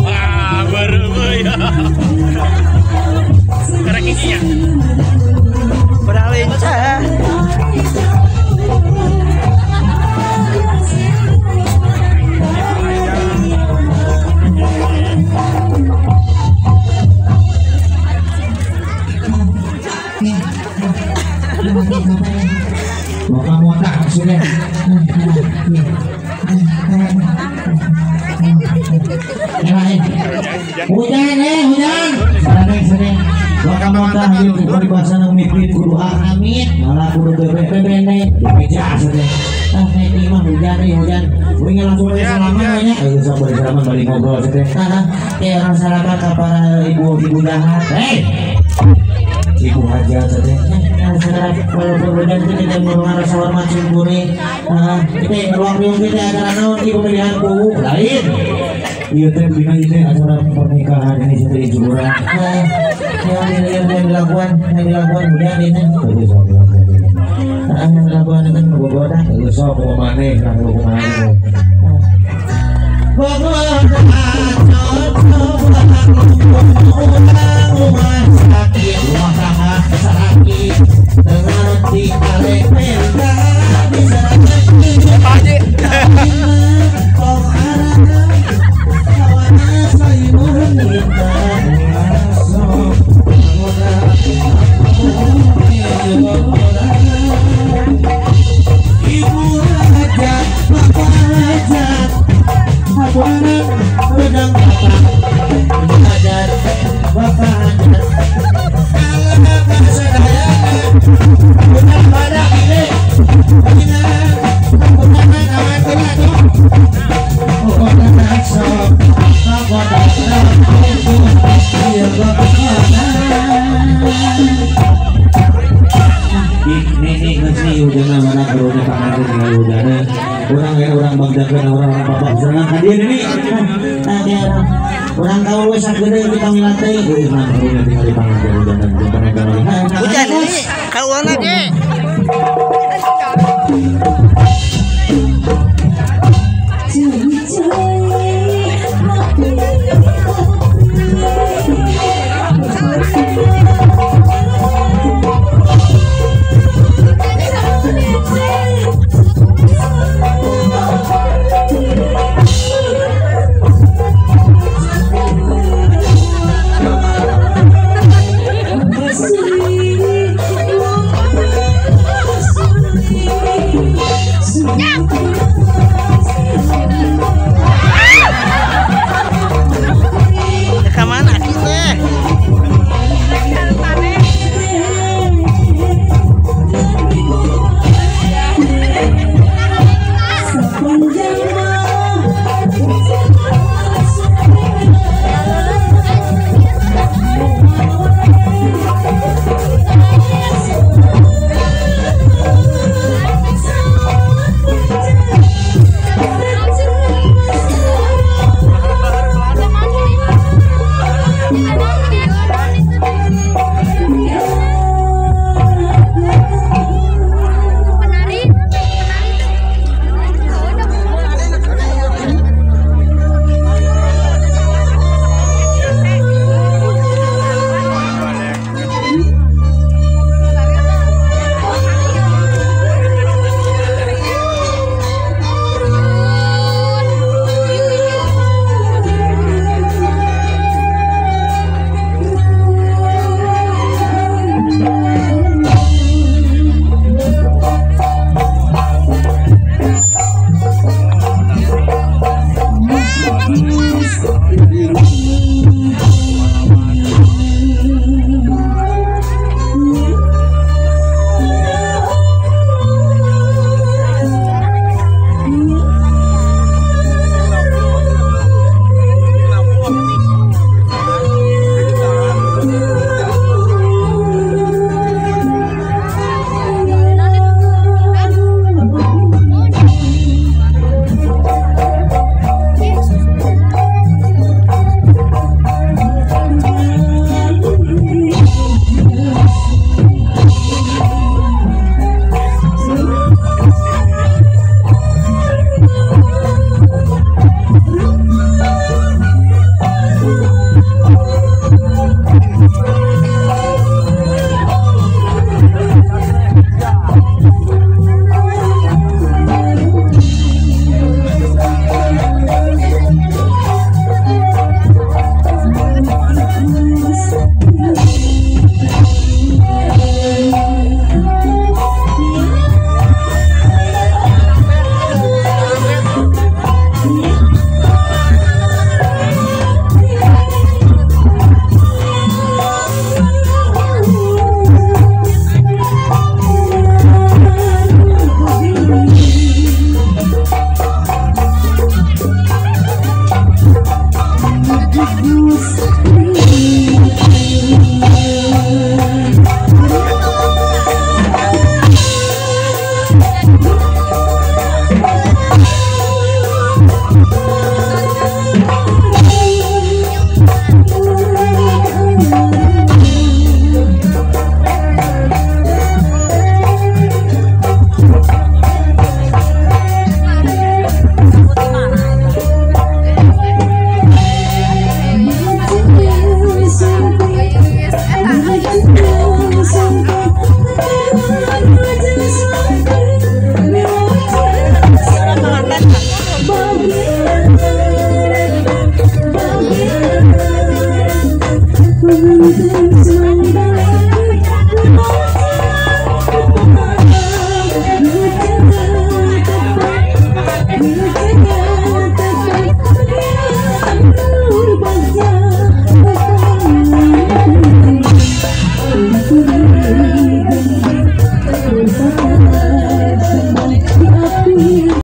Wah, baru ya. Karena giginya. Padahal lincah. Maksudnya hujan hujan sering kudu amit malah kudu bebe hujan hujan langsung salaman ya salaman balik ngobrol orang salaman ke para ibu-ibu jahat ibu hajat saja walaupun hujan kita tidak merupakan rasa hormat syukuri kita ruang riung kita acara naon di pemilihan kuwu lain iya teh bina ini acara pernikahan ini sendiri syukuran yang dilakukan hujan ini yang dilakukan itu bobodah sok kumaha kumaha rumah tangga sakit ngerti ibu hajat bapak hajat aku anak wedang bapak hajat bapak hajat orang bangdakan orang bapak senang hadir ini orang kau wes gede kita ngelatih hujan ini kau lagi. Yeah.